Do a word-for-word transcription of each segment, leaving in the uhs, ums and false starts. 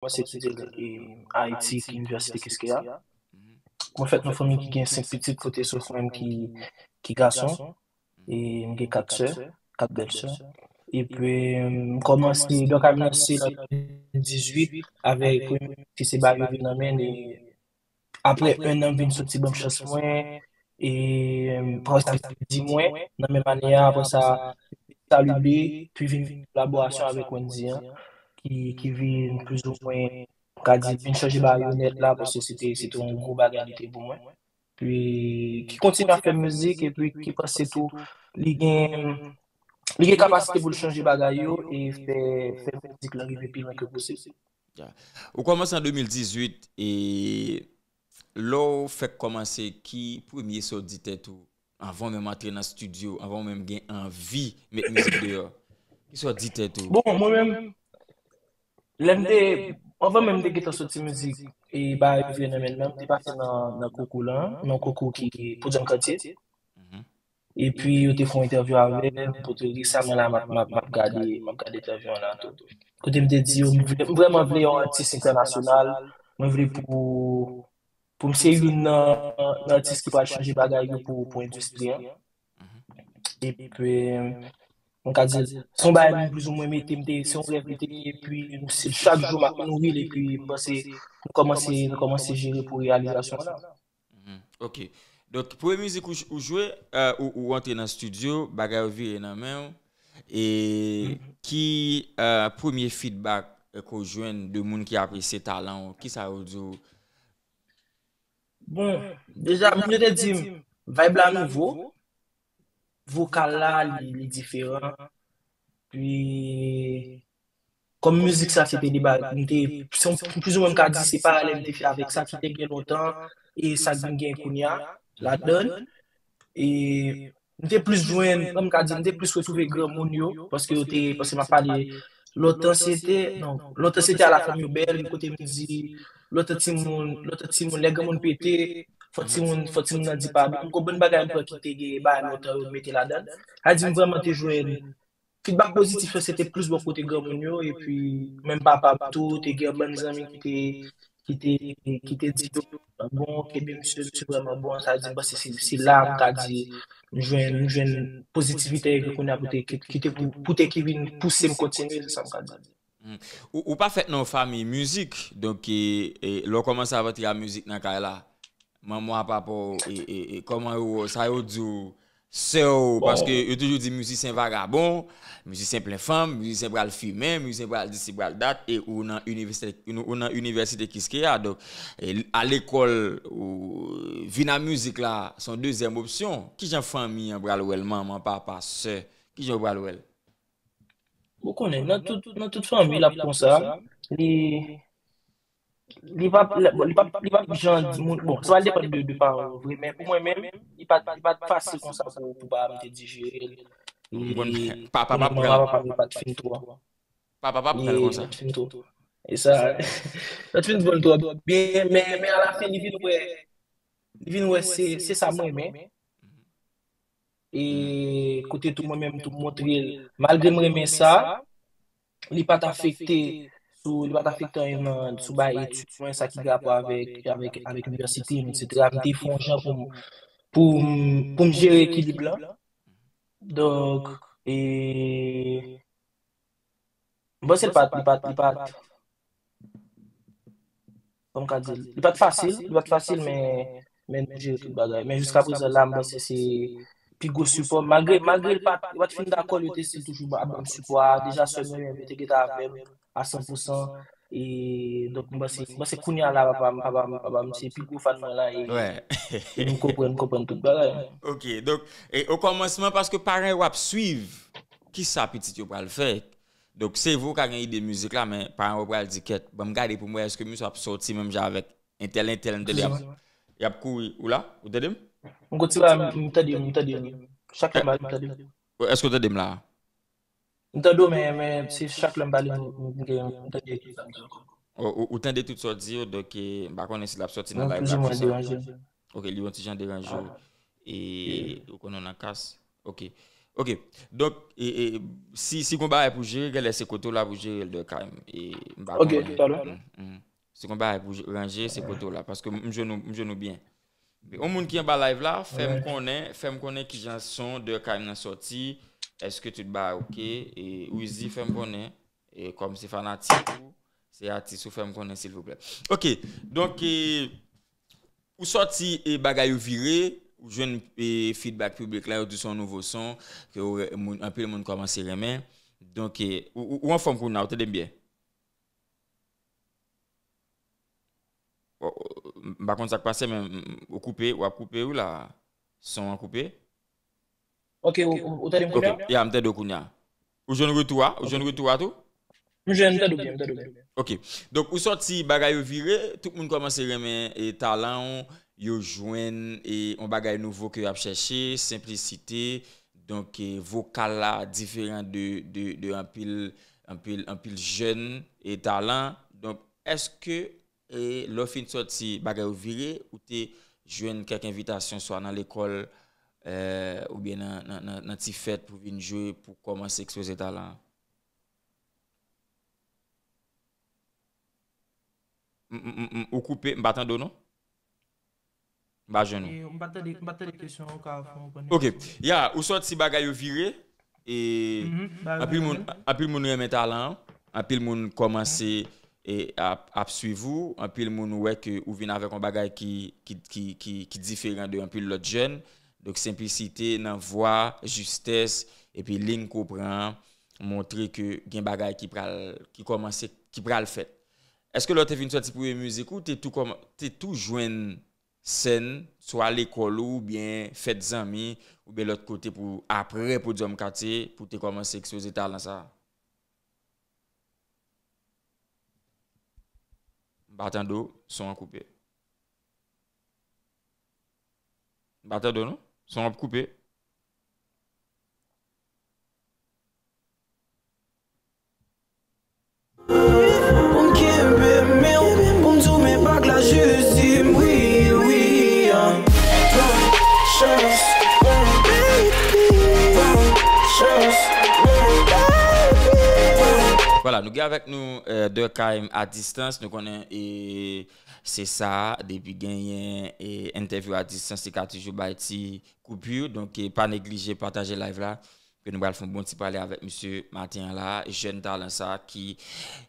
kòmanse etidye l, e, Ayiti, ki Inivèsite Kiskeya. Mwen fèt nan fanmi ki gen senk pitit, kote sof mwen ki, ki gason. E m gen kat sè, kat bèl sè. Epi, m kòmanse, donk, a kòmanse nan de mil dizuit avèk premye ki se Bagay Yo Vire Nan Men, e apre en an, m vin soti ban m chans mwen, e, apre sa, di mwen, nan menm ane a, apre sa, Salu B, pi vin kolaborasyon avèk Wendy an, ki, ki vin plizoumwen, m ka di, vin chanje bagay yo nèt la, paske se te, se te yon gwo bagay li te pou mwen. Epi, ki kontinye ap fè mizik, epi ki panse tou, li gen, li gen kapasite pou l chanje bagay yo, e fè, fè mizik lan rive pi lwen ke posib. Ou kòmanse an de mil dizuit, e lè w fèk kòmanse, ki premye sa w di tèt ou, anvan w menm antre nan estidyo, anvan w menm gen anvi met mizik deyò? Ki sa w di tèt ou? Bon, mwen menm, lè m te, anvan menm m te gentan soti mizik, e Bagay Yo Vire Nan Men nan, m te pase nan, nan konkou lan, nan konkou ki, pou John Cartier. Epi yo te fè yon entèvyou avè m, pou te resaman la, m ap, m ap, m ap gade, m ap gade entèvyou an la tou. Kote m te di yo, m vle, m vrèman vle yon atis entènasyonal, mwen vle pou, pou m se youn nan, nan atis ki pral chanje bagay yo pou, pou endistri an. Epi, m ka di, se yon bagay m plizoumwen mete, m te, se yon rèv m te, epi m, se, chak jou m ap nouri l, epi m panse, m kòmanse, m kòmanse jere pou reyalizasyon an la. Ok. Donk, premye mizik ou, ou jwe, euh, ou, ou antre nan estidyo, Bagay Yo Vire Nan Men w, e ki, euh, premye feedback, euh, ke w jwenn de moun ki apresye talan w? Kisa yo di w? Bon, deja, moun yo te di m, vibe la nouvo, vokal la, li, li diferan. Epi, kòm mizik sa, se te de bagay, m te, se yon, plizoumwen m ka di, se paralèl m te fè avèk sa ki te gen lontan, e sa k vin gen kounye a, ladan l. E m te plis jwenn, kòm m ka di, m te plis retwouve granmoun yo, paske yo te, paske m ap pale, lontan se te, non, lontan se te a la fanmi yo bèl, kote m di, lontan timoun, lontan timoun, lè granmoun pete, fò timoun, fò timoun nan di padon. M konprann bagay m pran ki te gen bagay lontan yo mete ladan l. Sa di m vrèman te jwenn feedback pozitif yo, se te plis bò kote granmoun yo, epi menm papa m tou, te gen bann zanmi ki te, ki te, ki te di yo, bon, kenbe misye, misye vrèman bon, sa di m panse se, se la m ka di, m jwenn, m jwenn pozitivite ke kounye a pou te, ki, ki te pou, pou te ki vin pouse m kontinye, se sa m ka di. Ou, ou pa fèt nan yon fanmi mizik, donk, e, e, lè w kòmanse ap antre a mizik nan kay la, manman w, papa w, e, e, e, kòman yo, sa yo di w, sè w, paske yo toujou di mizisyen vagabon, mizisyen plen fanm, mizisyen pral fimen, mizisyen pral disi, pral dat, e ou nan inivèsite, ou nan inivèsite Kiskeya, donk, e, a lekòl, ou, vin a mizik la, se yon dezyèm opsyon. Kijan fanmi an pral wè l, manman, papa, sè, kijan yo pral wè l? Ou konnen, nan tout, nan tout fanmi, l ap konsa. Li, li p ap, li p ap, li p ap jan di moun, bon, sa va depann de, de paran yo vre, men pou mwen menm, li pa, li pa t fasil konsa pou, pou paran m te dijere l. Bon, papa p ap pran l. Papa p ap pran l konsa. Li pa t fin twò. E sa, li pa t fin pran l twò byen, men, men alafen, li vin wè, li vin wè se, se sa m renmen. E kote tou mwen menm tou m montre l, malgre m renmen sa, li pa t afekte sou, li pa t afekte anyen nan, sou bagay etid mwen, sa ki gen rapò avèk, avèk, avèk inivèsite m, etsetera. M te fè yon jan pou m, pou m, pou m jere ekilib lan. Donk, e, m panse l pa t, li pa t, li pa t, kòman m ka di l, li pa t fasil, li pa t fasil, men, men nou jere tout bagay. Men jiska prezan la, m panse se pi gwo sipò. Malgre, malgre l pa t, li pa t fin dakò, yo te still toujou ap ban m sipò a. Deja, sè mwen menm, yo te gentan avè m a san pou san. E, donk, m panse, m panse kounye a la, papa m, papa m, papa m, se pi gwo fan mwen la, e, e m konprann, m konprann tout bagay. Ok, donk, e, o kòmansman, paske paran yo ap swiv, kisa pitit yo pral fè? Donk, se vre w ka gen ide mizik la, men paran w pral di, kèt, ban m gade pou m wè èske misye ap sòti menm jan avèk entèl, entèl, m tande y ap, y ap kouri. Ou la? Ou tande m? M kontinye, m tande, m tande. Chak lè m ale, m tande. Èske w tande m la? M tande w, men, men se chak lè m pale, m, m, m, m tande tout sa m di ankò. Ou, ou, ou tande tout sa w di yo, donk, e, m pa konnen si l ap sòti nan live la konsa. Ok, li yon ti jan deranje w. E, ou konnen w nan kas. Ok. Ok. Donk, e, e, si, si gon bagay pou jere, genlè se kote w la pou jere l, Durkheim. E, m pa Ok, konprann. Pardon. Mm, mm. Si gon bagay pou je- ranje, se kote w la. Paske m jwenn nou, m jwenn nou byen. Yon moun ki anba live la, fè m konnen, fè m konnen kijan son Durkheim nan sòti. Èske tout bagay ok? E Wizi, fè m konnen. E kòm se fanatik ou, se atis ou, fè m konnen silvouplè. Ok, donk, e, ou sòti e bagay yo vire, ou jwenn e feedback piblik la, yo di se yon nouvo son, ke ou re- moun, anpil moun kòmanse renmen. Donk, e, ou, ou, ou anfòm kounye a, ou tande m byen? O, o, m pa konn sa k pase, men m- ou koupe, w ap koupe wi la. Son an koupe. Ok, ou, ou, ou tande m Ok, kounye a? Ya, m tande w kounye a. Ou jwenn retou a? Ou jwenn retou a tou? M jwenn, m tande w byen, m tande w byen. Ok. Donk, ou sòti bagay yo vire, tout moun kòmanse renmen e talan w, yo jwenn e yon bagay nouvo ke y ap chèche, senplisite. Donk, e, vokal la diferan de, de, de anpil, anpil, anpil jèn e talan. Donk, èske, e, lè w fin sòti bagay yo vire, ou te jwenn kèk envitasyon swa nan lekòl, e, oubyen nan, nan, nan, nan ti fèt pou vin jwe, pou kòmanse ekspoze talan an? M, m, m, m, ou koupe, m pa tande w non. M pa jwenn ou. E, m pa tande, m pa tande kesyon an, ou ka fè yon pwen Ok. Silvouplè. Ya, ou sòti bagay yo vire, e Mhm, bagay anpil yo moun, vire. Anpil moun renmen talan an, anpil moun kòmanse e ap, ap swiv ou, anpil moun wè ke ou vin avèk yon bagay ki, ki, ki, ki, ki diferan de anpil lòt jèn. Donk, senplisite nan vwa, jistès, epi liy ke w pran an, montre ke gen bagay ki pral, ki kòmanse, ki pral fèt. Èske lè w te vin sòti premye mizik ou, te tou kòman, te tou jwenn sèn, swa lekòl ou, oubyen fèt zanmi, oubyen lòt kote pou aprè Podium Katye, pou te kòmanse ekspoze talan sa a? M pa tande w, son an koupe. M pa tande w non, son an ap koupe. Pou m kenbe m, pou m di w men bag la jis di m wi, wi, ah. Ban m chans, ban m baby, ban m chans, ban m baby, ban m Vwala, nou gen avèk nou, e, Durkheim a distans. Nou konnen, e, se sa, depi genyen, e, entèvyou a distans, li ka toujou bay ti koupi. Donk, e, pa neglije pataje live la, ke nou pral fè yon bon ti pale avèk misye maten an la, jèn talan sa ki,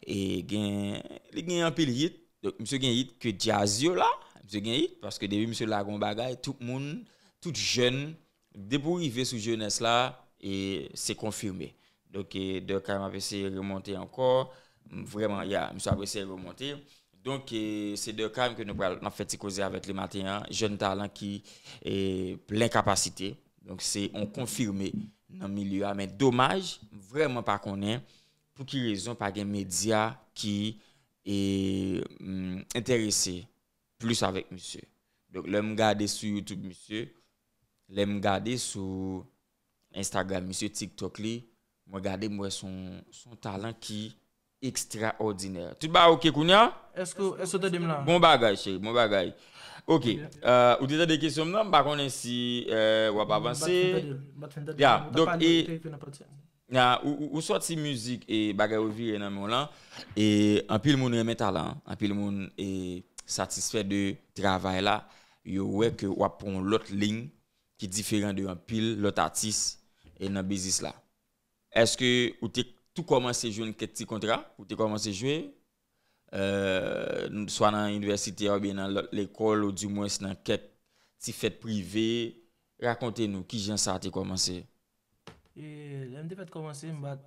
e, gen, li gen anpil hit. Donk, misye gen hit ke djaz yo la, misye gen hit, paske depi misye lage yon bagay, tout moun, tout jèn, depi w rive sou jenès la, e se konfime. Donk, e, Durkheim ap eseye remonte ankò. M, vrèman, ya, misye ap eseye remonte. Donk, e, se Durkheim ke nou pral, n ap fè ti koze avèk li maten an. Jèn talan ki, e, plen kapasite. Donk, se yon konfime nan milye a. Men domaj, m vrèman pa konnen pou ki rezon pa gen medya ki, e, m, enterese plis avèk misye. Donk, lè m gade sou YouTube misye, lè m gade sou Instagram misye, TikTok li, mwen gade, m wè se yon, se yon talan ki ekstraòdinè. Tout bagay ok kounye a? Èske, èske w tande m la? Bon bagay, cheri, bon bagay. Ok, Ok. e, ou te tande kesyon m nan, m pa konnen si, e, w ap M pa t avanse. Fin tande l, m pa t fin tande l. Ya, m t ap donk, pale e, te, te nan pati a. Ya, ou, ou, ou sòti mizik e bagay yo vire nan men w lan, e anpil moun renmen talan an, anpil moun e satisfè de travay la, yo wè ke w ap pran yon lòt liy ki diferan de anpil lòt atis e nan biznis la. Èske ou te tou kòmanse jwenn kèk ti kontra? Ou te kòmanse jwe, e, swa nan inivèsite a oubyen nan lòt lekòl, ou dimwens nan kèk ti fèt prive? Rakonte nou kijan sa te kòmanse. E, lè m te fèk kòmanse, m pa t,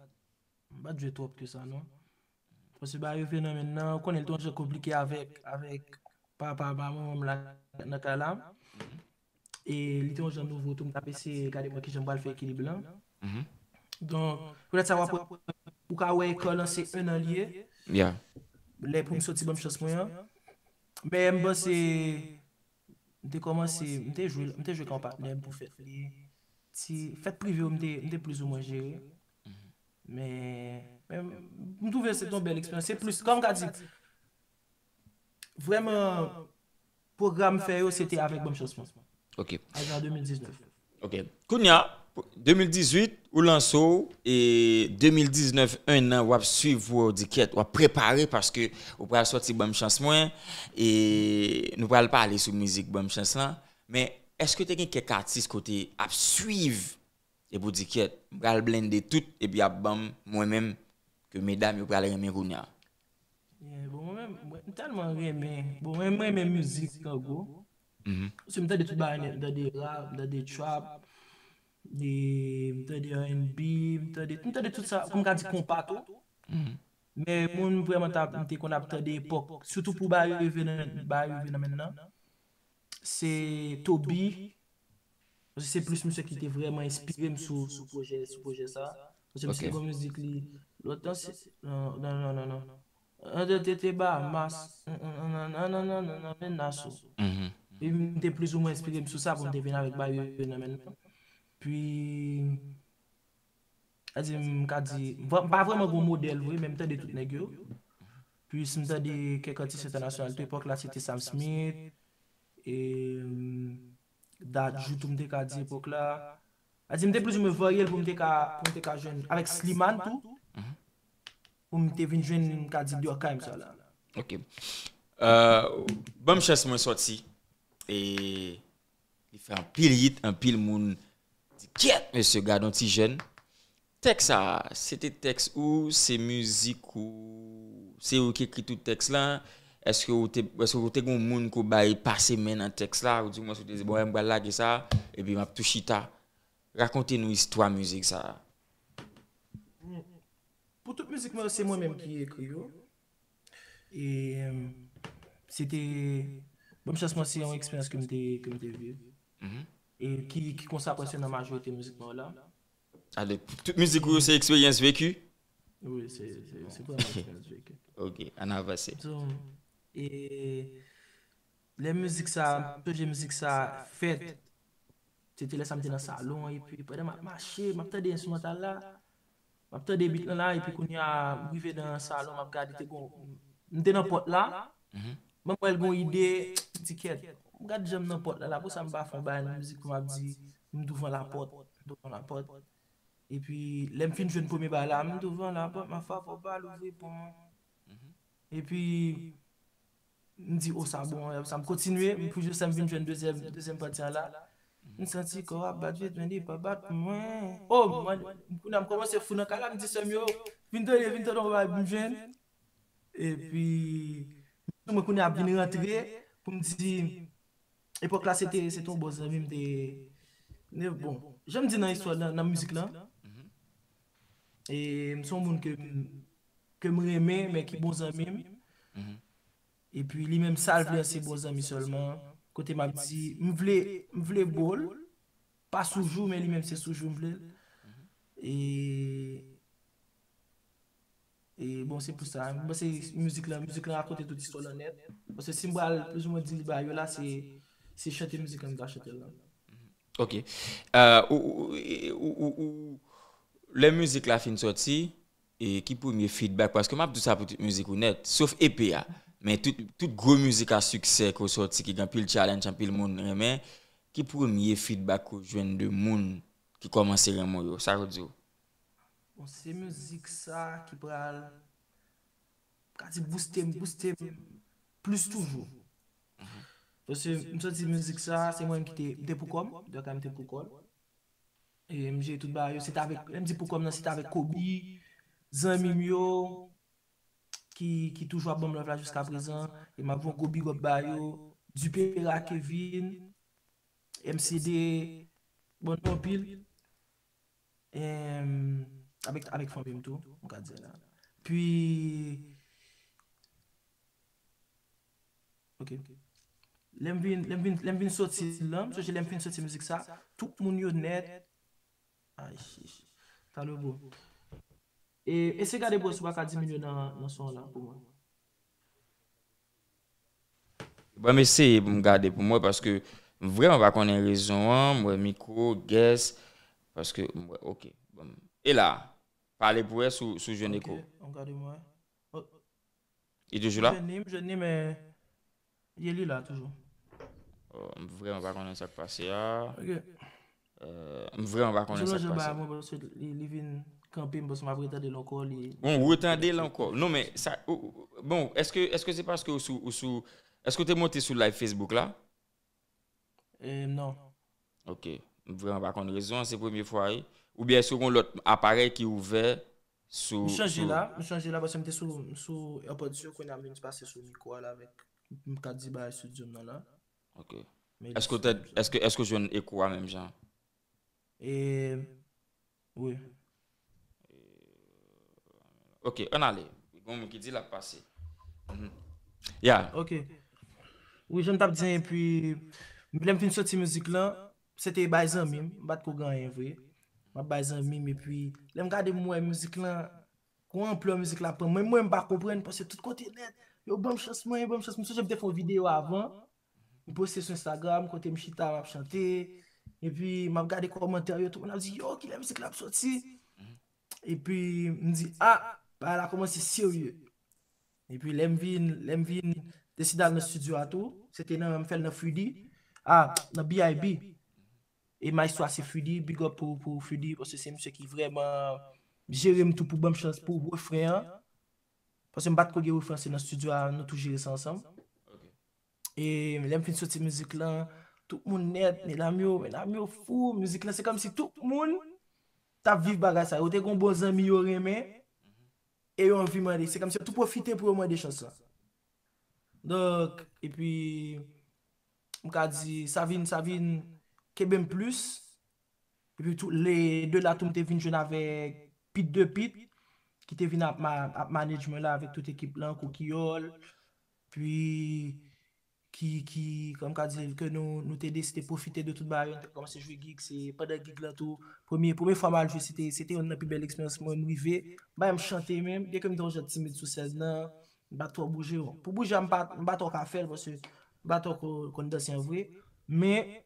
m pa t jwe twòp ke sa, non. Paske bagay yo fè nan men nan, ou konnen l te yon jan konplike avèk, avèk papa, manman m la nan kay la. E li te yon jan nouvo tou, m t ap eseye gade mwen kijan m pral fè ekilib lan. Mhm. Donk, poutèt sa, w ap wè, ou ka wè ekran lan se en an li ye. Yeah. Lè pou m soti ban m chans mwen an. Men m panse, m te kòmanse, m te jwe, m te jwe ak yon patnè m pou fèt li. Ti fèt prive yo, m te, m te plizoumwen jere. Mhm. Men, men m twouve se te yon bèl eksperyans. Se plis, kòm m ka di, vrèman, pwogram fè yo, se te avèk ban m chans mwen. Ok. Al nan de mil diznèf. Ok. Kounye a, De mil dizuit, ou lanse w, e de mil diznèf, en an, w ap swiv pou w di kèt, w ap prepare paske ou pral sòti Ban m chans mwen, e nou pral pale sou mizik Ban m chans lan. Men, èske te gen kèk atis kote ap swiv, epi w di kèt, m pral blende tout, epi ap ban m mwen menm, ke medam yo pral renmen kounye a? Yeah, bon, mwen menm, mwen, m tèlman renmen. Bon, mwen, mwen renmen mizik, an gwo. Paske m tande tout bagay nèt, m tande rap, m tande trap, e, m tande R and B, m tande, m tande tout sa, kòm ka di konpa tou. Men moun m vrèman t ap, m te konn ap tande epòk, sitou pou bagay yo rive nan, bagay yo rive nan men nan, se Toby. Paske se plis misye ki te vrèman enspire m sou, sou pwojè, sou pwojè sa. Paske misye gen yon mizik li, lòt lan se, non, non, non, non, non. An de tete Bahamas, nan, nan, nan, men naso. E m te plizoumwen enspire m sou sa pou m te vin avèk bagay yo nan men nan. Pi, sa di, m ka di, m pa vrèman gon modèl vre, men m tande tout nèg yo. Pi m tande kèk atis entènasyonal tou, epòk la se te Sam Smith, e, Dadju tou m te ka di epòk la. Sa di, m te plizoumwen varye l pou m te ka, pou m te ka jwenn, avèk Slimane tou, pou m te vin jwenn, m ka di, Durkheim sa la. Ok. Euh, Ban m chans mwen sòti. E li fè anpil hit, anpil moun di, kèt, mesye, gad yon ti jèn. Tèks sa, se te tèks ou, se mizik ou, se ou ki ekri tout tèks la? Èske ou te, èske ou te gen moun ke w bay pase men nan tèks la? Ou di, mwen, ou te di, bon, m pral lage sa, epi m ap tou chita. Rakonte nou istwa mizik sa. Pou tout mizik mwen, se mwen menm ki ekri yo. E, se te, bon, chans mwen, se yon eksperyans ke m te, ke m te viv. E ki, ki konsa prèske nan majorite mizik mwen yo la. Ale, tout mizik ou yo se eksperyans veki? Wi, se, se, se vrèman eksperyans veki. Ok, ann avanse. So, e, lè mizik sa, m sonje mizik sa fèt, se te lè sa m te nan salon, epi pandan m ap mache, m ap tande enstrimantal la, m ap tande beat lan la, epi kounye a, m rive nan salon, m ap gade, te gon, m te nan pòt la, m wè l gon ide, m di kèt, m gad jan m nan pòt la, la, pou sa m pa fè yon bagay nan mizik pou m ap di, m douvan lapòt, m douvan lapòt. Epi, lè m fin jwenn premye bagay la, m douvan lapòt, ma fa fò pa louvri pou mwen. Epi, m di, o, sa bon, sa m kontinye, m pou jis sa m vin jwenn dezyèm, dezyèm pati a la. M santi kò a ap bat vit, men li pa bat pou mwen. O, mwen, kounye a m kòmanse fou nan kay la, m di sè m yo, vin tande, vin tande yon bagay pou m jwenn. Epi, mwen kounye a ap vin rantre, pou m di, epòk la, se te, se te yon bon zanmi m te, bon, jan m di nan istwa, nan, nan mizik lan, e m se yon moun ke m, ke m renmen, men ki bon zanmi m. Epi li menm sa l vle an se bon zanmi sèlman. Kote m ap di, m vle, m vle bo l, pa sou jou, men li menm se sou jou m vle l. E, e bon, se pou sa. M panse mizik lan, mizik lan rakonte tout istwa lan nèt. Paske si m pral plizoumwen di bagay yo la, se, se chante mizik lan m ta chante l lan. Ok. Euh, ou, ou, ou, ou, lè mizik la fin sòti, e ki premye feedback? Paske m ap di sa pou tout mizik ou nèt, sof E P a. Men tout, tout gwo mizik a siksè ke w sòti, ki gen anpil challenge, anpil moun renmen, ki premye feedback ou jwenn de moun ki kòmanse renmen w yo? Sa yo di w? Bon, se mizik sa ki pral, ka di booste m, booste m plis toujou. Paske m santi mizik sa, se mwen ki te, m te pou kò m, Durkheim te pou kò l. E m jere tout bagay yo, se t avèk, lè m di pou kò m nan, se t avèk Kobe, zanmi m yo, ki, ki toujou ap ban m love la jiska prezan. E m ap voye yon gwo big up ba yo, Dupera Kevin, M C D, bon, nou anpil. Em, avèk, avèk fanmi m tou, m ka di la. Pi, ok. Lè m vin, lè m vin, lè m vin sòti l lan, m sonje lè m fin sòti mizik sa, tout moun yo nèt, ay, chich. Talè bro. E, eseye gade bro si w pa ka diminye nan, nan son an la pou mwen. Ban m eseye pou m gade pou m wè, paske m vrèman pa konnen rezon an, m wè mikwo, guest, paske m wè, ok. Ban m, e la, pale pou wè si w, si w jwenn eko. Ok, ann gade m wè. Oh, Li toujou la? M jwenn li, m jwenn li, men ye li la toujou. Oh, m vrèman pa konnen sa k pase a. Ok. Euh, m vrèman pa konnen sa k pase. Mwen, paske li, li vin kanpe m, paske m ap retande l ankò. Li... Bon, retande l ankò. Non, men, sa, ou, ou, bon, èske, èske se paske ou sou, ou sou, èske ou te monte sou live Facebook la? Eh, non. Ok. M vrèman pa konn rezon an, se premye fwa, wi. Oubyen èske ou gen lòt aparèy ki ouvè sou... M chanje la, m chanje la, paske m te sou, m sou AirPods yo, kounye a m vin pase sou mikwo a la avèk, m ka di bagay studio m nan la. Ok. Èske ou te, èske, èske ou jwenn eko a menm jan? E, wi. Ok, ann ale. Gen moun ki di l ap pase. Mhm. Ya. Ok. Wi, jan m t ap di, epi, lè m fin soti mizik lan, se te bay zanmi m, m pa t ko gen anyen vre. M ap bay zanmi m, epi, lè m gade m wè mizik lan, gon anplè mizik la pran. Mwen, mwen, m pa konprann, paske tout kote nèt, yo ban m chans mwen, yo ban m chans mwen. M sonje m te fè yon videyo avan, m poste sou Instagram, kote m chita, m ap chante, epi m ap gade kòmantè yo, tout moun ap di, yo, kilè mizik la ap soti? Epi m di, a, bagay la kòmanse serye. Epi lè m vin, lè m vin deside al nan estidyo a tou, se te nan, m fè l nan Fruity, a, nan B I B. E maestro a se Fruity, big up pou, pou Fruity, paske se misye ki vrèman jere m tou pou ban m chans pou refren an. Paske m pa t ko gen refren, se nan estidyo a, nou tou jere sa ansanm. E lè m fin soti mizik lan, tout moun nèt, medam yo, medam yo fou, mizik lan, se kòmsi tout moun t ap viv bagay sa. Yo te gon bon zanmi yo renmen, e yo anvi mande. Se kòmsi yo tou pwofite pou yo mande chans lan. Donk, epi, m ka di, sa vin, sa vin kenbe m plis. Epi tou, le de la tou, m te vin jwenn avèk Pit de Pit, ki te vin ap, ma- ap manage mwen la avèk tout ekip lan, Koukiyòl, pi ki, ki, kòm ka di, ke nou, nou te deside pwofite de tout bagay yo, nou te kòmanse jwe gig, se pandan gig lan tou, premye, premye fwa m al jwe, se te, se te youn nan pi bèl eksperyans mwen, m rive, bay m chante menm, byenke m te yon jan timid sou sèn nan, m pa twò bouje, bon. Pou bouje a, m pa, m pa twò ka fè l, paske m pa twò ko- konn danse an vre, men,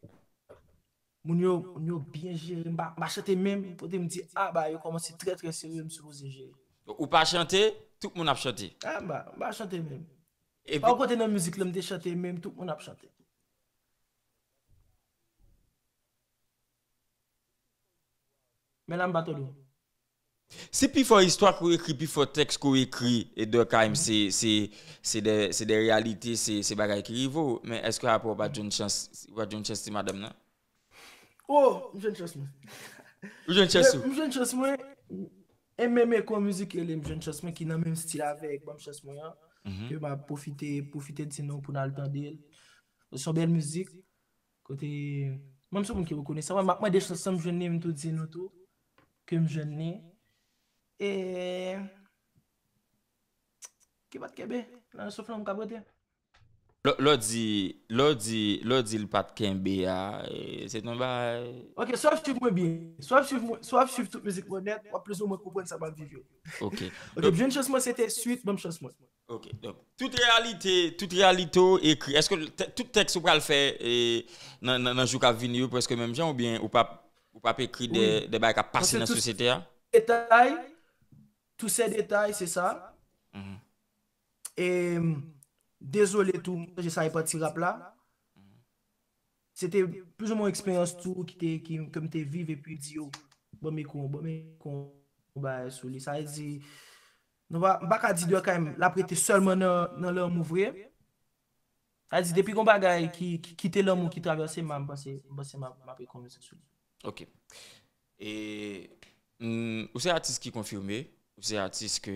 moun yo, moun yo byen jere m, m pa, m pa chante menm, kote m di, a, ba, yo kòmanse trè, trè serye, m sipoze jere. Ou pa chante, tout moun ap chante. A, m pa, m pa chante menm. Epi pa yon kote nan mizik la, m te chante menm, tout moun ap chante. Men la, m pa tande w. Si pifò istwa ke w ekri, pifò tèks ke w ekri, e Durkheim, se, se, se de, se de reyalite, se, se bagay ki rive w, men èske apre w pa t jwenn chans, w pa t jwenn chans ti madanm nan? Oh, m jwenn chans mwen. Ou jwenn chans ou? M jwenn chans mwen, e menm eko mizik e li, m jwenn chans mwen ki nan menm stil avèk, ban m chans mwen an, ke m ap pwofite, pwofite di nou pou n al tande l. Se yon bèl mizik, kote, mwen m se yon moun ki rekonesan, mwen m ap mande chans lan, m jwenn li, m tou di nou tou, ke m jwenn li. E ki pa t kenbe nan souf lan m ka pote. Lè w di, lè w di, lè w di l pa t kenbe a, e, se t yon bagay. Ok, si w ap swiv mwen byen, si w ap swiv mwen, si w ap swiv tout mizik mwen nèt, w ap plizoumwen konprann sa m ap viv yo. Ok. Ok, m jwenn chans mwen, se te swit, ban m chans mwen. Ok, donk, tout reyalite, tout reyalite w ekri, èske te- tout tèks ou pral fè, e, nan, nan, nan jou k ap vini yo, prèske menm jan, oubyen ou p ap, ou p ap ekri de, de bagay k ap pase nan sosyete a? Detay, tous ces détails, se sa. E, dezole tou, m sonje sa e pati rap la. Se te plizoumwen yon eksperyans tou ki te, ki, ke m te viv epi di yo, ban m ekri, ban m ekri yon bagay sou li. Sa vle di, nou pa, m pa ka di Durkheim, l ap rete sèlman nan, nan lanmou vre. Sa vle di, depi gon bagay ki, ki kite lanmou ki travèse m, m panse, m panse m ap, m ap ekri yon mizik sou li. Ok. E, mm, ou se atis ki konfime, ou se atis ke,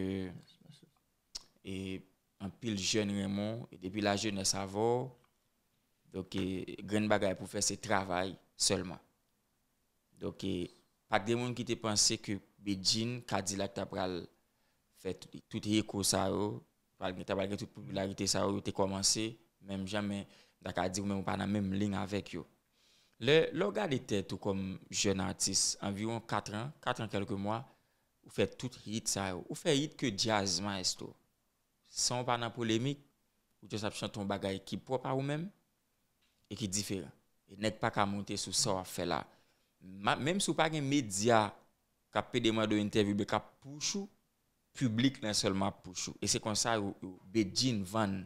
e, anpil jèn renmen w, e depi la jenès avè w. Donk, e, grenn bagay pou fè se travay sèlman. Donk, e, pa t gen moun ki te panse ke Bedjine Kadilak ta pral fè tout, tout eko sa yo, pral gen, ta pral gen tout popilarite sa yo, yo te kòmanse menm jan, men m ta ka di w menm ou pa nan menm liy avèk yo. Lè, lè w gade tèt ou kòm jèn atis, anviwon kat an, kat an kèlke mwa, ou fè tout hit sa yo. Ou fè hit ke djaz, maestro. San w pa nan polemik, ou just ap chante yon bagay ki pwòp a ou menm e ki diferan. E nèg pa ka monte sou sa w ap fè la. Ma- menm si w pa gen medya k ap pede mande w entèvyou, oubyen k ap push ou, piblik lan sèlman ap push ou. E se konsa yo, yo Bedjine vann.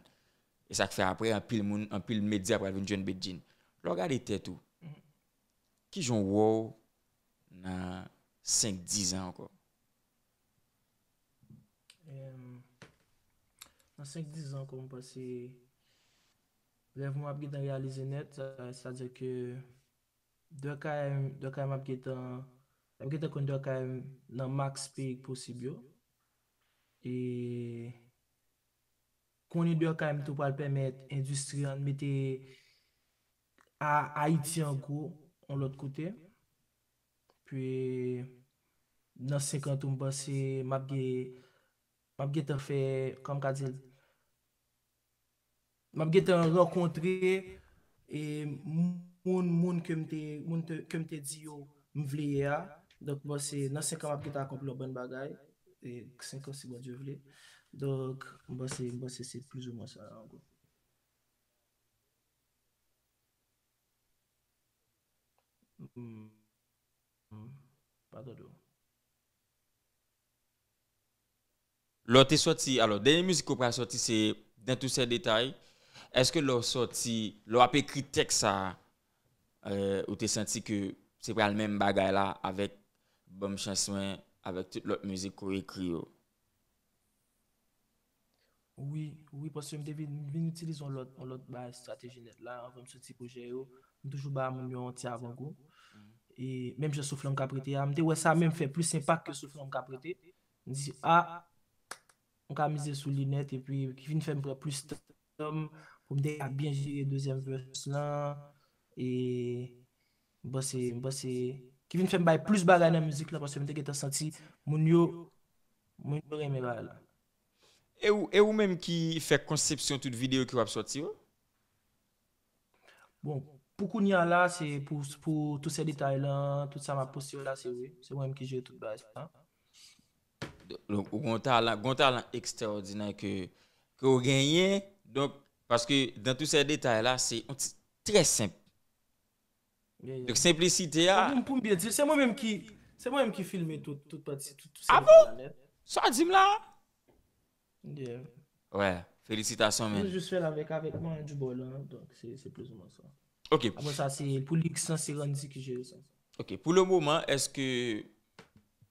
E sa k fè apre, anpil moun, anpil medya pral vin jwenn Bedjine. Lè w gade tèt ou, Kijan w wè w nan senk, diz an ankò? Em, nan senk, diz an ankò, m panse rèv mwen ap gentan reyalize nèt, sa, sa di ke Durkheim, Durkheim ap gentan, ap gentan konn Durkheim nan max peyi k posib yo. E konnen Durkheim tou pral pèmèt endistri an mete a Ayiti an gwo yon lòt kote. Pi nan senk an tou, m panse m ap gen, m ap gentan fè, kòm ka di l, m ap gentan rankontre e moun, moun ke m te, moun te, ke m te di yo m vle ye a. Donk, m panse nan senk an, m ap gentan akonpli yon bann bagay. E senk an, si Bondye vle. Donk, m panse, m panse se plizoumwen sa, an gwo. Hmm. Hmm. Pa tande w. Lè w te sòti, alò, dènye mizik ke w pral sòti se Dans tous ces détails. Èske lè w sòti, lè w ap ekri tèks sa a, euh, ou te santi ke se pral menm bagay la avèk Ban m chans mwen, avèk tout lòt mizik ke w ekri yo? Wi, wi, paske m te vin, vin itilize yon lòt, yon lòt bagay estrateji nèt la, anvan m soti pwojè yo, m toujou ba moun yo yon ti avangou. E menm jan Souflan m k ap rete a, m te wè sa menm fè plis enpak ke Souflan m k ap rete. M di, a, m ka mize sou li nèt, epi ki vin fè m pran plis tan m pou m te ka byen jere dezyèm vès lan. E m panse, m panse, ki vin fè m bay plis bagay nan mizik lan, paske m te gentan santi moun yo, moun yo renmen bagay la. E ou, e ou menm ki fè konsepsyon tout videyo ki w ap sòti yo? Bon, pou kounye a la, se pou, pou tout se detay lan, tout sa m ap poste yo la, se wi. Se mwen menm ki jere tout bagay sa. Donk, ou gon talan, gon talan ekstraòdinè ke, ke w genyen. Donk, paske dans tous ces détails la, se yon ti trè senp. Donk, senplisite a. Pou m, pou m byen di, se mwen menm ki, se mwen menm ki filme tout, tout pati, tout, tout se detay la nèt. Sa w di m la? Yeah. Wè, felisitasyon, Mwen men. Jis fè l avèk, avèk mwen di bò lan, donk se, se plizoumwen sa. Ok. Apre sa, se pou lirik lan, se Randy ki jere sa. Ok, pou le moman, èske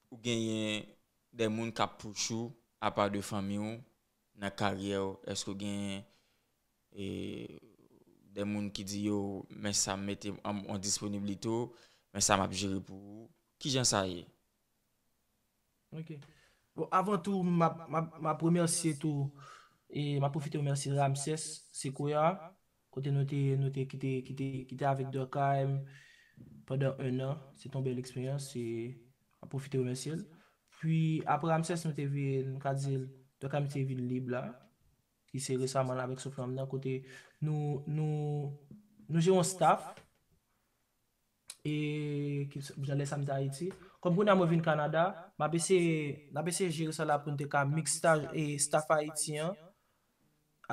ou genyen de moun k ap push ou, apa de fanmi w, nan karyè w? Èske ou genyen e, de moun ki di yo, men sa m mete an, an disponiblite w, men sa m ap jere pou ou? Kijan sa ye? Ok. Bon, avan tou, m ap, m ap, m ap remèsye tou, e m ap pwofite remèsye Ramses Sequoia, kote nou te, nou te, ki te, ki te, ki te avèk Durkheim pandan en an. Se te yon bèl eksperyans, e m ap pwofite remèsye l. Pi, apre Ramses, nou te vin, nou ka di l, Durkheim te vin lib la, ki se resaman la avèk Souflanm nan, kote nou, nou, nou jere yon staff, e ki jan lè sa m te Ayiti. Kòm kounye a mwen vin Kanada, m ap eseye, n ap eseye jere sa la pou n te ka miks staff, e staff Ayiti an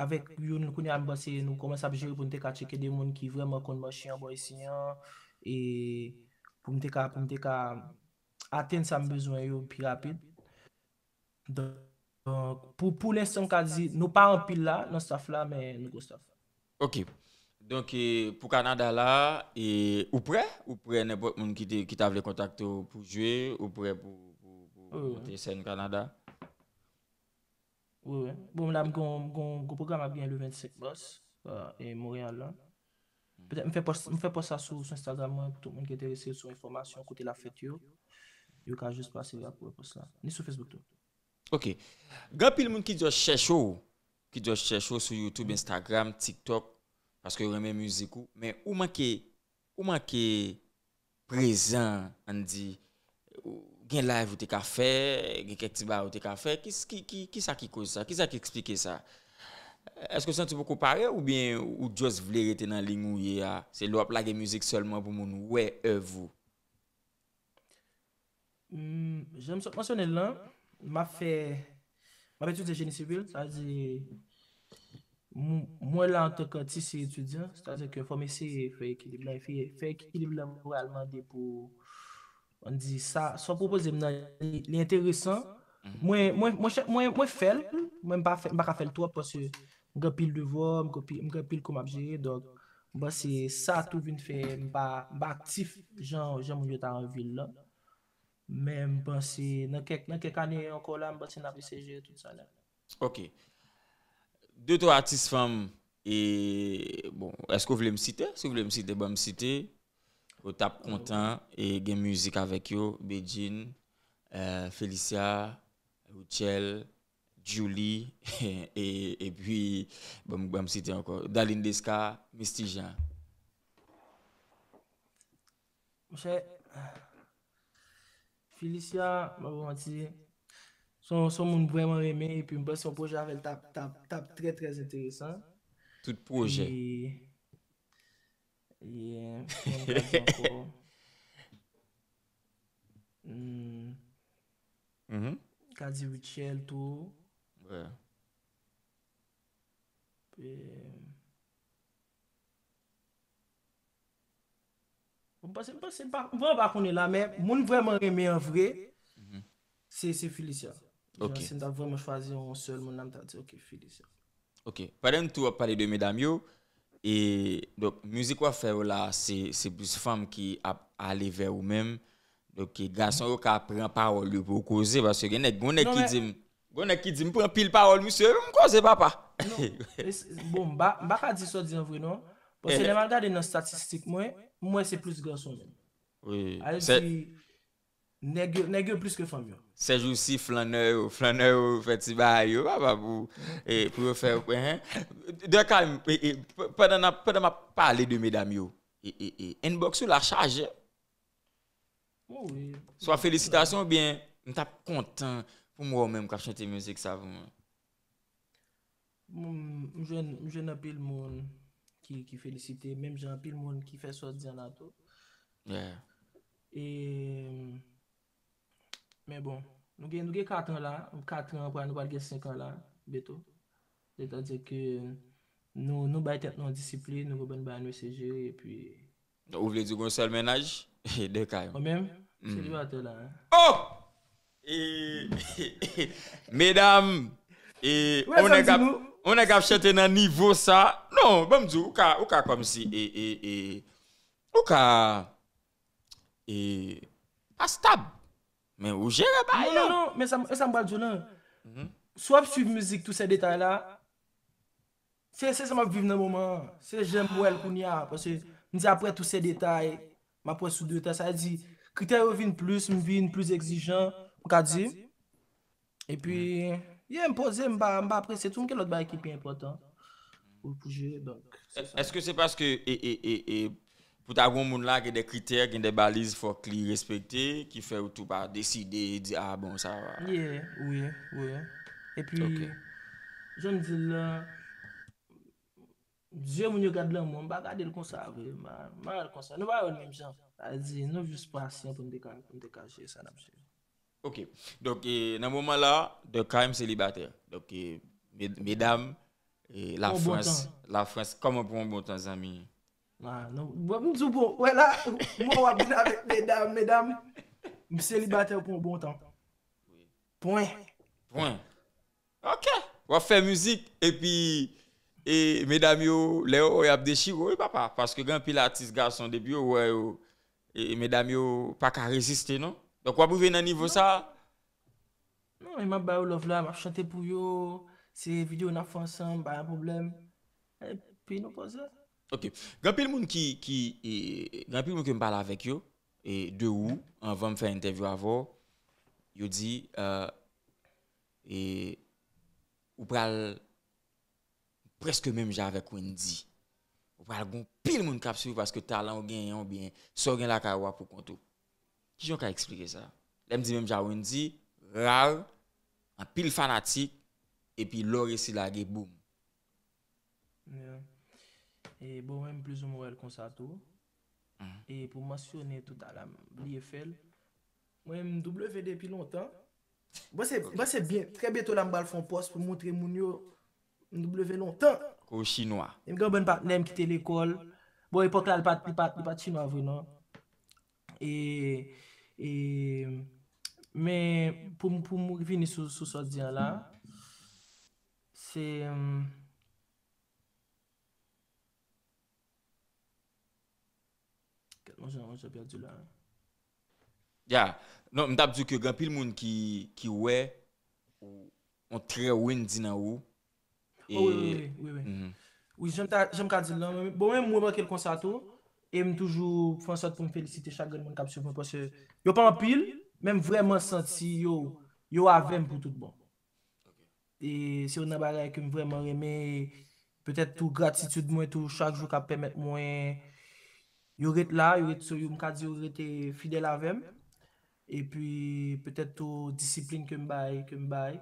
avèk youn kounye a m panse nou kòmanse ap jere pou n te ka tcheke de moun ki vrèman konn mache an bò isi an, e pou m te ka, pou m te ka atenn sa m bezwen yo pi rapid. Donk, pou, pou lenstan, m ka di, nou pa anpil la, nan staff la, men nou gwo staff. Ok. Donk, e, pou Kanada la, e, ou prè? Ou prè nenpòt moun ki te, ki ta vle kontakte w pou jwe? Ou prè pou, pou, pou Wi, wi. Monte sèn Kanada? Wi, wi. Bon, la, m gon, m gon, gon pwogram ap gen le vennsenk mas, e Monreyal la. Petèt m fè pòs, m fè pòs sa sou, sou Instagram mwen, pou tout moun ki enterese sou enfòmasyon, kote l ap fèt yo. Yo ka jis pase ap wè pòs la. Ni sou Facebook tou. Ok. Gen anpil moun ki di yo chèche w, ki di yo chèche w sou YouTube, Instagram, TikTok, paske yo renmen mizik ou, men ou manke, ou manke prezan, ann di, ou gen live ou te ka fè, gen kèk ti bagay ou te ka fè, ki, ki, ki, kisa ki koz sa? Kisa ki eksplike sa? Èske w santi w poko pare oubyen ou just vle rete nan liy ou ye a? Se lè w ap lage mizik sèlman pou moun wè èv ou? Hmm, jan m sot mansyone l lan, m ap fè, m ap etidye jeni sivil, sa vle di, m- mwen la antanke atis e etidyan, sètadi ke fò m eseye fè ekilib lan, e fè, fè ekilib lan pral mande pou, ann di, sa, sa w pwopoze m nan, li, li enteresan. Mwen, mwen, mwen, chè- mwen, mwen fè l, mwen m pa fè, m pa ka fè l twòp paske m gen anpil devwa, m gen anpil, m gen anpil kou m ap jere, donk, M panse sa tou vin fè m pa, m pa aktif jan, jan moun yo ta anvi l lan. Men m panse nan kèk, nan kèk ane ankò la, m panse n ap eseye jere tout sa nèt. Ok. De twa atis fanm, e, bon, èske w vle m site? Si w vle m site, ban m site. Ou t ap kontan e gen mizik avèk yo, Bedjine, eh, Felicia, Rutshelle, Djouly, e, epi, ban m, ban m site ankò, Darline Desca, Misty Jean. Monchè, Felicia, m pa pou manti, se yon, se yon moun m vrèman renmen, epi m panse yon pwojè avè l t ap, t ap, t ap trè, trè enteresan. Tout pwojè. E, e, kòman m ka di ankò? Hmm, Mhm. Ka di Rutshelle tou. Ouais. E, m panse, m panse, m pa, m vrèman pa konnen la, men moun vrèman renmen an vre, se, se Felicia. Ok. Jan, si m ta vrèman chwazi yon sèl moun la, m ta di, ok, Felicia. Ok. Pandan n tou ap pale de medam yo, e, donk, mizik w ap fè yo la, se, se plis fanm ki ap ale vè ou menm. Donk, gason yo ka pran pawòl yo pou yo koze, paske gen nèg, gon nèg Non, ki men- di m, gon nèg ki di m pran pil pawòl, misye, m koze, papa. Non, e s- bon, m pa, m pa ka di sa w di an vre, non. Paske Eh. Lè m al gade nan estatistik mwen, m wè se plis gason menm. Wi. Al Se- di, nèg yo, nèg yo plis ke fanm yo. Sèjousi, flannè yo, flannè yo fè ti bagay yo, papa, pou, e, pou yo fè, hein. Dèkay, e, e, p- pandan n ap, pandan m ap pale de medam yo, e, e, e, inbox ou la chaje. Oh, wi. Swa felisitasyon oubyen m t ap kontan pou m wè w menm k ap chante mizik sa pou mwen. M, m jwenn, m jwenn anpil moun ki, ki felisite, menm jan anpil moun ki fè sa w di an la tou. Yeah. E, men bon, nou gen, nou gen kat an la, kat an, pral, nou pral gen senk an la, byento. Sètadi ke nou, nou bay tèt nou disiplin, nou konprann bagay nou se jere, epi Ou vle di gon sèl mennaj? Dèkay. Mwen menm, selibatè la, hein. Oh! E, medam, e, Ou wè on sa m nèg di ap, nou? On nèg ap chante nan nivo sa. Non, ban m di w, ou ka, ou ka kòmsi, e, e, e, ou ka, e, pa stab. Men ou jere bagay Non, yo. Non, non, men sa, men sa m pral di w lan. Si w ap swiv mizik, tout se detay la, se, se sa m ap viv nan moman an. Se jan m wè l kounye a. Paske m di apre tout se detay, m ap wè sou detay. Sa vle di, kritè yo vin plis, m vin plis egzijan, m ka di. Epi, yeah, m poze, m pa, m pa prese tou, m gen lòt bagay ki pi enpòtan pou, pou jere, donk, se sa. Èske se paske, e, e, e, e, pou ta gon moun la, gen de kritè, gen de baliz, fòk li respekte, ki fè ou tou pa deside, di, ah, bon, sa va. Yeah, wi, wi. Epi, Ok. Jan m di l lan, zye moun yo gad lanmou, m pa gade l konsa vre, m pa, m pa wè l konsa. Nou pa wè l menm jan. Sa vle di, nou jis pasyan pou n te ka, pou n te ka jere sa n ap jere. Ok. Donk, e, nan moman la, Durkheim selibatè. Donk, e, med- medam, e, Pou yon bon Lafrans, tan. Lafrans, kòman pou yon bon tan, zanmi? Ah, non, bon, m di w, bon, wè la, mwen w ap vin avèk medam, medam, m selibatè pou yon bon tan. Pwen. Pwen. Ok. W ap fè mizik, epi, e, medam yo, lè yo wè y ap dechire, wi, papa. Paske gen anpil atis gason, depi yo wè yo, e, medam yo pa ka reziste, non? Donk, w ap rive nan nivo sa? Non, e m ap ba yo love la, m ap chante pou yo, se videyo n ap fè ansanm, pa gen pwoblèm. Epi nou poze. Ok. Gen anpil moun ki, ki, e, gen anpil moun ke m pale avèk yo, e, de ou, anvan m fè entèvyou avè w, yo di, e, e, ou pral prèske menm jan avèk Wendy. Ou pral gon pil moun k ap swiv paske talan w genyen oubyen sa w gen lakay ou a pou kont ou. Kijan w ka eksplike sa? Lè m di menm jan Wendy, rar, anpil fanatik, epi lè w resi lage, boum. Yeah. E bon, mwen, m plizoumwen wè l konsa tou. E pou mansyone tout a la, m bliye fè l. Mwen, M W depi lontan. Mwen se, mwen se byen, trè byento la, m pral fè yon pòs pou montre moun yo M W lontan. Kou chinwa. E m gen yon bann patnè m kite lekòl. Bon, epòk la, li pa t, li pa t, li pa t chinwa vre, non. E, e, men pou, m- pou m vini sou, sou sa w di an la, se, hum, Yon jan, yon jan pèdi la. Ya. Non, m t ap di ke gen anpil moun ki, ki wè ou, yon trè Wendy nan ou. Oh, wi, wi, wi, wi, wi. Mhm. Wi, jan m ta- jan m ka di l lan, mwen- bon, menm mwen manke l konsa tou. E m toujou fè an sòt pou m felisite chak grenn moun k ap swiv mwen, paske yo pa anpil, men m vrèman santi yo, yo avè m pou tout bon. E se youn nan bagay ke m vrèman renmen. Petèt tou gratitid mwen tou chak jou k ap pèmèt mwen yo ret la, yo ret sou yo, m ka di yo rete fidèl avè m. Epi petèt tou disiplin ke m bay, ke m bay.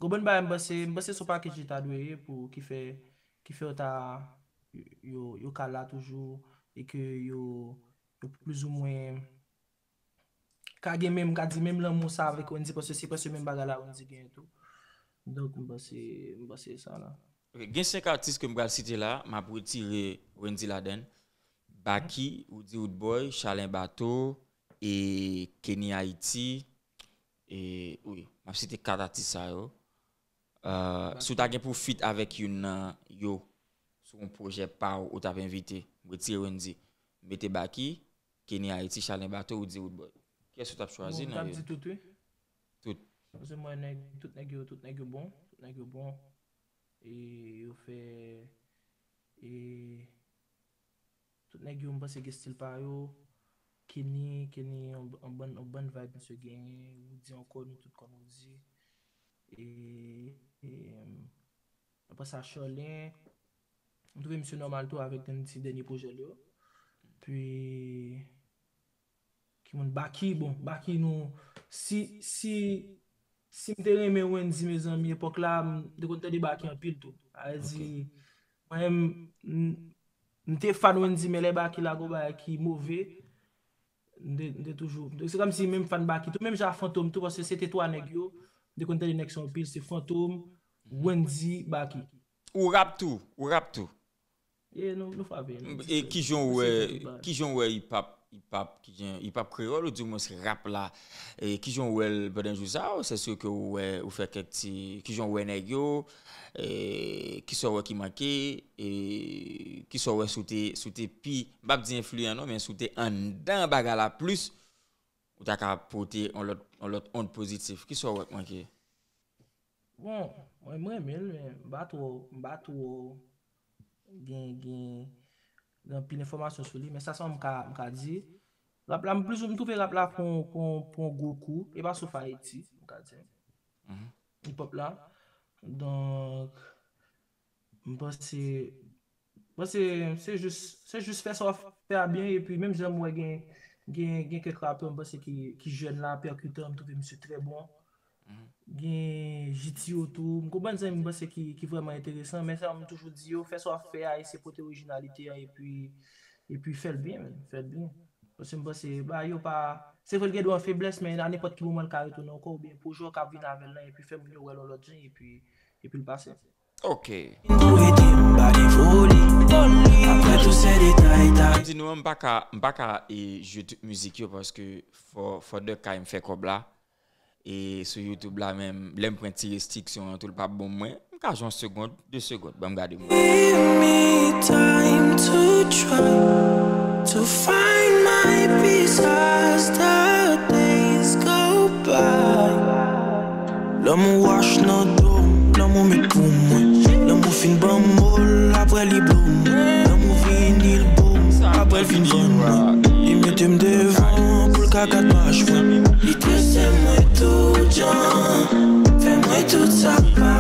Gon bann bagay m panse, m panse se yon pakèt chita dwe ye pou ki fè, ki fè yo ta, yo, yo ka la toujou e ke yo, yo plizoumwen ka gen menm, ka di menm lanmou sa avèk Wendy, paske se prèske menm bagay la Wendy genyen tou. Donk, m panse, m panse sa la. Ok, gen senk atis ke m pral site la, m ap retire Wendy ladan l. Baky, Roody Roodboy, Chalin Bato, e Kenny Haiti. E wi, m ap site kat atis sa yo. Euh, si w ta gen pou feat avèk youn nan yo sou yon pwojè pa w, ou t ap envite, m retire Wendy, m mete Baky, Kenny Haiti, Chalin Bato, Roody Roodboy. Kiyès ou t ap chwazi Bon, m nan tap yo? Di tout, wi. Tout. Paske mwen, nèg, tout nèg yo, tout nèg yo bon, tout nèg yo bon. E yo fè, e tout nèg yo, m panse gen stil pa yo. Kenny, Kenny, yon, yon bann, yon bann vibe misye genyen. Roody ankò, nou tout konn Roody. E, e, apre sa, Chalin, m twouve misye nòmal tou avèk ti dènye pwojè l yo. Pi, ki moun, Baky, bon, Baky nou, si, si, si m te renmen Wendy, mezanmi, epòk la, m te konn tande Baky anpil tou. Sa vle di, mwen, m, m, m te fan Wendy, men lè Baky la gon bagay ki move, m te, m te toujou, m te- se kòmsi menm fan Baky tou, menm jan Fantom tou, paske se te twa nèg yo, m te konn tande nèg sa anpil, se Fantom, Wendy, Baky. Ou rap tou, ou rap tou. E nou, nou frape, nou E di- kijan w nou wè, se fè tout bagay. Kijan w wè hip hop, hip hop, kijan, hip hop kreyòl, ou di mwens rap la, e kijan w wè l pandan jou sa yo, se si ke ou wè, ou fè kèk ti, kijan w wè nèg yo, e kisa w wè ki manke, e kisa w wè si w te, si w te pi, m p ap di enfliyan non, men si w te anndan bagay la plis, ou ta ka pote yon lòt, yon lòt ond pozitif. Kisa w wè k manke? Bon, mwen, mwen renmen l, men m pa twò, m pa twò gen, gen, gen anpil enfòmasyon sou li, men sa sèlman m ka, m ka di. Rap la, m plis, m twouve rap la pran, pran, pran gwo kou, e pa sof Ayiti, m ka di. Mhm. Hip hop la. Donk, m panse, m panse se jis, se jis fè sa w ap fè a byen, epi menm jan m wè gen, gen, gen kèk rapè, m panse ki, ki jèn la, Percutan, m twouve misye trè bon. Gen J T O tou. M konprann sa, m panse ki, ki vrèman enteresan, men sa m toujou di yo, fè sa w ap fè a, eseye pote orijinalite an, epi, epi fè l byen, men, fè l byen. Paske m panse, ba, yo pa, se vre l gen dwa an feblès, men a nenpòt ki moman l ka retounen ankò, oubyen pwojè w ka vin avè l lan, epi fè moun yo wè l yon lòt jan, epi, epi l pase. Ok. Pou ede m ba li foli. Apre tou se detay ta. Di nou, m pa ka, m pa ka e, jwe tout mizik yo paske fò, fò Durkheim fè kòb la. E sou YouTube la menm, lè m pran ti restriksyon an tou, l p ap bon mwen. M ka jwe yon segond, de segond, ban m gade mwen. Give me time to try to find my peace as the days go by. Lanmou wash nan do m, lanmou met pou mwen. Lanmou fin ban m mol, apre li blow mwen. Lanmou vini l bo m, apre l fin vann mwen. Li mete m devan pou l ka gad mach mwen. Li trese mwen tout jan, fè mwen tout sa k pa.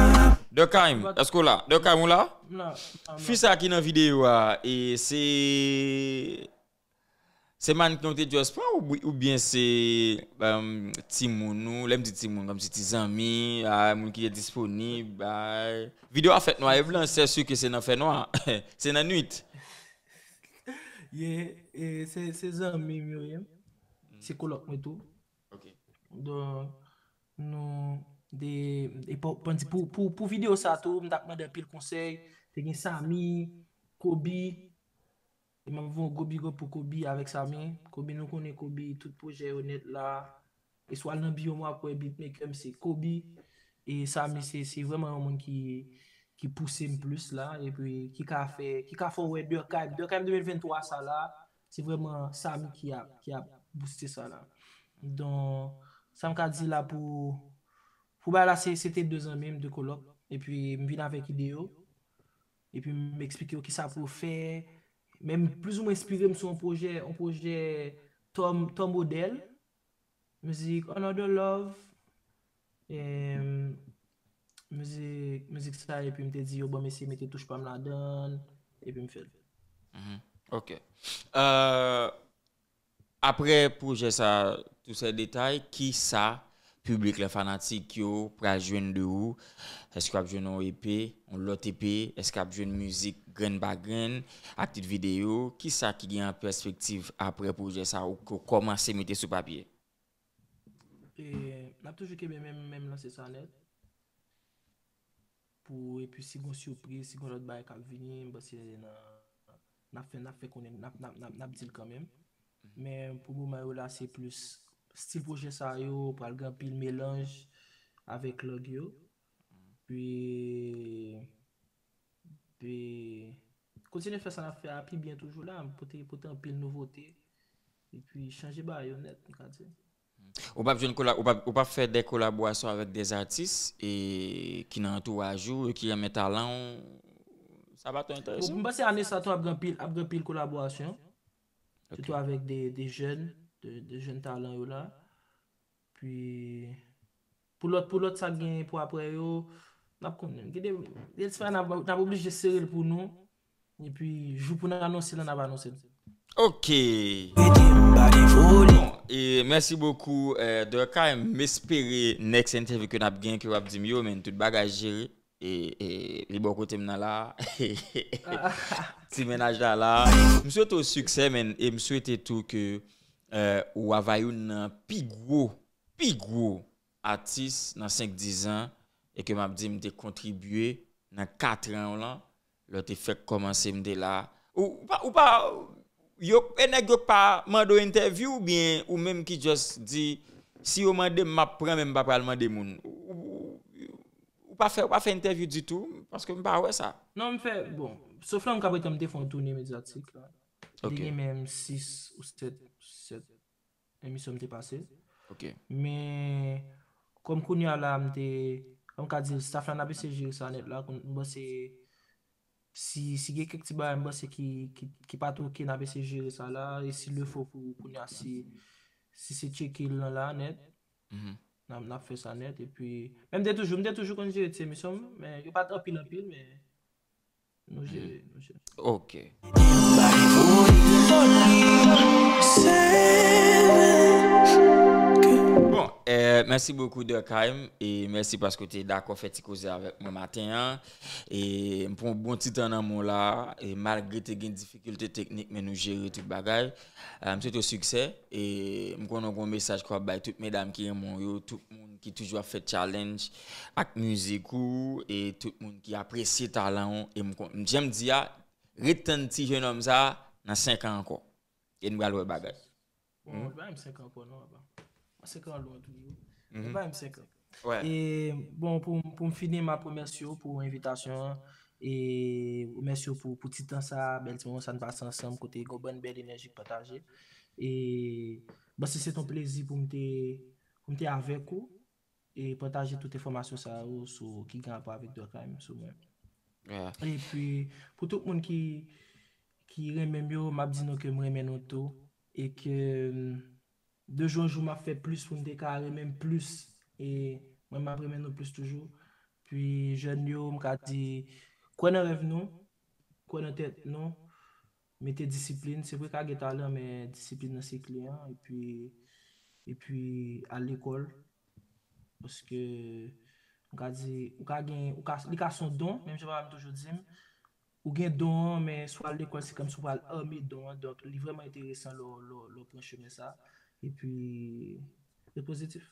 Durkheim, èske w la? Durkheim, ou la? M la, m la. Fi sa ki nan videyo a, e se Se mannequin ou te just pran ou- oubyen se um, timoun ou, lè m di timoun, kòmsi ti zanmi, ah, moun ki te disponib, ah. Videyo a fèt nwa e blan, c'est sûr que se nan fè nwa, se nan nwit. Yeah, e se, se zanmi m yo ye. Se kolòk mwen tou. Ok. Donk, nou, de, e pou, pou, pou, pou videyo sa tou, m t ap mande anpil konsèy. Te gen Samy, Kobe, e m ap voye yon gwo big up pou Kobe avèk Samy. Kobe, nou konnen Kobe, tout pwojè yo nèt la. E swa l nan biwo m w ap wè beatmaker m se Kobe. E Samy se, se vrèman yon moun ki, ki pouse m plis la. Epi ki ka fè, ki ka fè w wè Durkheim. Durkheim de mil venntwa sa la, Se vrèman Samy ki ap, ki ap booste sa la. Donk, sa m ka di la pou, pou bagay la, se, se te de zanmi m, de kològ. Epi m vin avèk ide yo. Epi m eksplike yo kisa pou yo fè. Men m plizoumwen enspire m sou yon pwojè, yon pwojè Tom, Tom Odell. Mizik Another Love. E, mizik, mizik sa, epi m te di yo, bon, m eseye mete touch pa m ladan l, epi m fè l. Mhm. Ok. Euh, apre pwojè sa, Tous ces détails, ki sa piblik la, fanatik yo pral jwenn de ou? Èske w ap jwenn yon E P, yon lòt E P? Èske w ap jwenn mizik grenn pa grenn ak tit videyo? Ki sa ki gen an pèspektiv apre pwojè sa ou ke w kòmanse mete sou papye? E n ap toujou kenbe menm, menm lanse sa nèt. Pou, epi si gon sipriz, si gon lòt bagay k ap vini, m panse nan, n ap fè, n ap fè konnen, n ap, n ap, n ap, n ap di l kanmenm. Men pou moman yo la, se plis stil pwojè sa yo, pral gen anpil melanj avèk lang yo. Pi, pi, kontinye fè sa n ap fè a pi byen toujou la, pote, pote anpil nouvote. Epi chanje bagay yo nèt, m ka di. Ou p ap jwenn kola, ou p ap, ou p ap fè de kolaborasyon avèk de atis e ki nan antouraj ou, e ki renmen talan w, sa pa twò enterese Bon, m panse ane sa tou ap gen pil, ap gen pil kolaborasyon. Ok. Sitou avèk de, de jèn, de, de jèn talan yo la. Pi, pou lòt, pou lòt sa k gen pou apre yo, n ap konnen. Gen de, gen de bagay n ap, n ap oblije sere l pou nou. Epi, jou pou n anonse l, n ap anonse l. Ok. Bon, e mèsi bokou, euh, Durkheim. M espere next interview ke n ap gen, ke w ap di m yo, men tout bagay jere. E, e li bò kote m nan la. Ti mennaj la la. M swete w siksè, men, e m swete tou ke, euh, ou ava youn nan pi gwo, pi gwo atis nan senk diz an, e ke m ap di m te kontribye nan katran w lan, lè w te fèk kòmanse m te la. Ou, ou pa, ou pa, yo, e nèg yo k pa mande w entèvyou oubyen ou menm ki just di, si yo mande m, m ap pran, men m pa pral mande moun. Ou, ou, ou pa fè, ou pa fè entèvyou ditou, paske m pa wè sa. Non, m fè, bon, sof lè m ka prete m te fè yon toune medyatik la. M te Ok. gen menm sis ou sèt, sèt emisyon m te pase. Ok. Men, kòm kounye a la, m te, kòm ka di, staff la n ap eseye jere sa nèt la, m panse, si, si gen kèk ti bagay, m panse ki, ki, ki pa t ok, n ap eseye jere sa la, e si le fo pou kounye a, si, si se tcheke l lan la nèt, Mhm. n ap, n ap fè sa nèt, epi, men m te toujou, m te toujou konn jere ti emisyon m, men yo pa t anpil, anpil, men nou jere, nou jere. Ok. Bon, eh, mèsi bokou Durkheim, e mèsi paske w te dakò fè ti koze avèk mwen maten an. E m pran yon bon ti tan nan men w la, e malgre te gen difikilte teknik, men nou jere tout bagay. Eh, m swete w siksè, e m konnen w gen yon mesaj ke w ap bay tout medam ki renmen w yo, tout moun ki toujou ap fè challenge ak mizik ou, e tout moun ki apresye talan w, e m kon, jan m di a, ret tann ti jenòm sa a nan senk an ankò. E n pral wè bagay. Bon, li pa menm senk an ankò non, apa. Senk an lwen toujou. Li Mhm. pa menm senk an. Wè. E bon, pou, pou m fini, m ap remèsye w pou envitasyon an. E remèsye w pou, pou ti tan sa, bèl ti moman sa n pase ansanm, kote gen yon bann bèl enèji k pataje. E bon, se, se t yon plezi pou m te, pou m te avèk ou e pataje tout enfòmasyon sa yo sou, ki gen rapò avèk Durkheim sou mwen. Yeah. Epi, pou tout moun ki, ki renmen m yo, m ap di nou ke m renmen nou tou. E ke, mm, de jou an jou, m ap fè plis pou m te ka renmen m plis. E mwen, m ap renmen nou plis toujou. Pi, jèn yo, m ka di, kwè nan rèv nou, kwè nan tèt nou, mete disiplin. Se vre ka gen talan, men disiplin nan se kle an. Epi, epi, al lekòl. Paske, m ka di, ou ka gen, ou ka, li ka se yon don, menm jan papa m toujou di m, ou gen don an, men si w al lekòl, se kòmsi w pral ame don an. Donk, li vrèman enteresan lè w, lè w, lè w pran chemen sa. Epi, ret pozitif.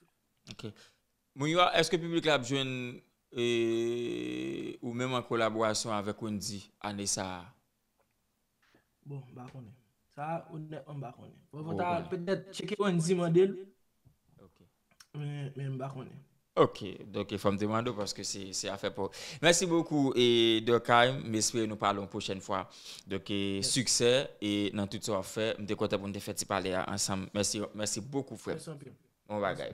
Ok. Moun yo, èske piblik la ap jwenn, e, ou menm an kolaborasyon avèk Wendy ane sa a? Bon, m pa konnen. Sa, onètman, m pa konnen. Bon, Ou ta, konnen. Petèt, tcheke Wendy mande l, Ok. men, men m pa konnen. Ok, donk fò m te mande w paske se se afè pa w. Mèsi bokou e Durkheim, m espere nou pale yon pwochèn fwa. Donk e siksè e nan tout sa w ap fè, m te kontan pou n te fè ti pale a ansanm. Mèsi, mèsi bokou frè. Mèsi anpil. Bon bagay.